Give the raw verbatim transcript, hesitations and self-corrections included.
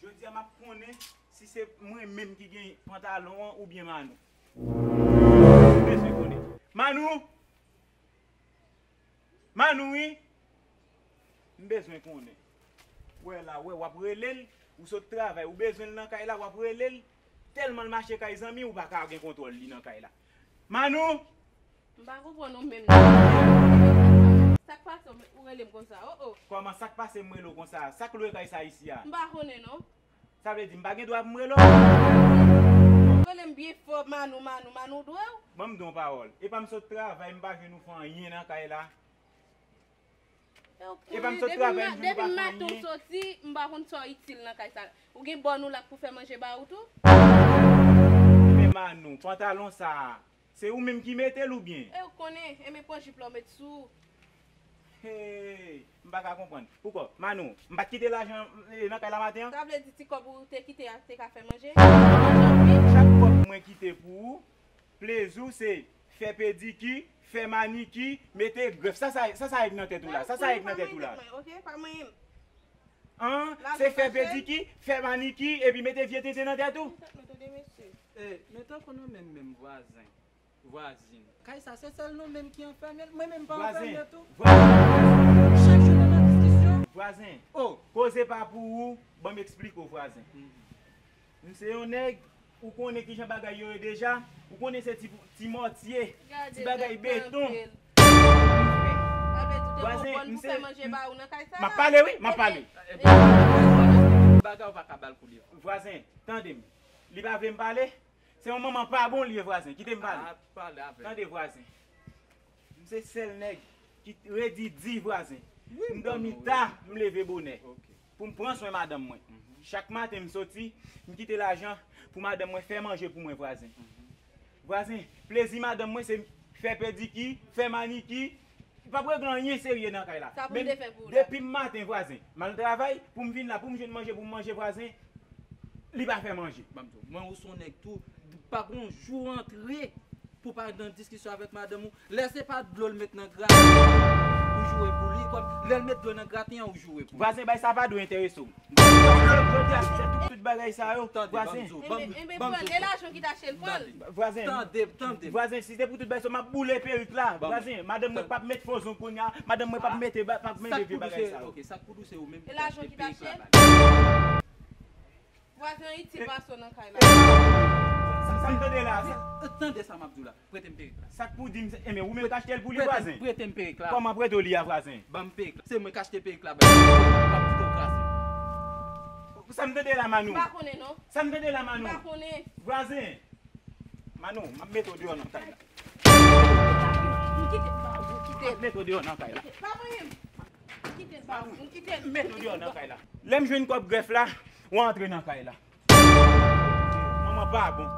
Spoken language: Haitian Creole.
Jodi a m ap konnen si se mwen menm ki gen pantalon an oubyen Manou. M bezwen konnen. Manou! Manou wi! M bezwen konnen. Wè la, wè, w ap rele l, ou sot travay, ou bezwen l nan kay la, w ap rele l. Tèlman l mache kay zanmi, ou pa ka gen kontwòl li nan kay la. Manou! M pa konprann ou menm non. Sa k pase w, ou rele m konsa? Oh, oh. Kòman sa k pase m rele w konsa? Sa k lwe kay sa isi a? M pa konnen non. Sa vle di m pa gen dwa pou m rele w? Ou rele m byen fò, Manou, Manou, Manou dwe w. Ban m di w yon pawòl. E pa m sot travay, m pa jwenn ou fè anyen nan kay la. E pa m sot travay, m jwenn ou pa fè anyen. Depi maten w soti, m pa konn sa w itil nan kay sa. Ou gen bòn ou la k pou fè manje ba ou tou? Men Manou, pantalon sa a, se ou menm ki mete l oubyen? E ou konnen, e men pran jip la w met sou ou. Hey, m pa ka konprann. Poukò, Manou, m pa t kite lajan, eh, nan kay la maten an? Sa vle di ti kòb ou te kite a te ka fè manje? Chak kòb mwen kite pou ou, plezi w se fè pediki, fè maniki, mete grèf. Sa sa, sa sa règ nan tèt ou la? Sa sa règ nan tèt ou la? Ok, pa manyen m. An, se fè pediki, fè maniki, epi mete vye tenten nan tèt ou. Eh, men tankou nou menm, menm vwazen, vwazin. Kay sa, se sèl nou menm ki anfèmen l. Mwen menm pa anfèmen tou. Vwazen, vwazen. Chak jou nou nan diskisyon. Vwazen. Oh. Koze pa pou ou, ban m eksplike w, vwazen. M se yon nèg, ou konnen kijan bagay yo ye deja, ou konnen se ti, ti mòtye, ti bagay beton. Vwazen, m se, m ap pale wi, m ap pale. Bagay ou pa ka ba l koulye. Vwazen, tande m. Li pa vle m pale. Se yon manman pa bon li ye, vwazen. Kite m pale. Tande, vwazen. M se sèl nèg ki redi di, vwazen. M dòmi ta, m leve bonè. Pou m pran swen madanm mwen. Chak maten m soti, m kite lajan pou madanm mwen fè manje pou mwen, vwazen. Vwazen, plezi madanm mwen se fè pediki, fè maniki. Li p ap regle anyen serye nan kay la. Sa pou m te fè pou ou la? Depi m maten, vwazen, m al travay, pou m vin la, pou m jwenn manje, pou m manje, vwazen, li pa fè manje. Ban m di w, mwen ou se yon nèg tou, pa gon jou antre pou pa nan diskisyon avèk madanm ou. Lè se pa dlo l met nan graten an, ou joure pou li. Kòm lè l met dlo nan graten an, ou joure pou li. Vwazen, bay sa pa dwe enterese w. Jodi a, si se tout, tout bagay sa yo, vwazen. Enben, enben, pran, e lajan ki t achte l, pran l. Vwazen. Tande, tande. Vwazen, si se pou tout bagay sa, m ap boule perik la. Vwazen, madanm mwen p ap met fo zong kounye a, madanm mwen p ap mete, p ap mete vye bagay sa yo. Ok, sa k pou dou se ou menm ki achte perik la ba li. Vwazen, itil pa sa nan kay la. Sa, sa m tande la, sa. Tande sa m ap di w la. Prete m perik la. Sa k pou di m, enben, ou menm k achte l pou li, vwazen? Prete m perik la. Kòman prete w li a, vwazen? Ban m perik la. Se mwen k achte perik la, ba m. M ap kite w kraze. Sa m tande la, Manou? M pa konnen, non. Sa m tande la, Manou? M pa konnen. Vwazen. Manou, m ap mete w deyò nan kay la. M kite, m kite. M ap mete w deyò nan kay la. Pa manyen m. Kite l, pa, m kite l. M mete w deyò nan kay la. Lè m jwenn kòb grèf la, w antre nan kay la. Manman pa bon.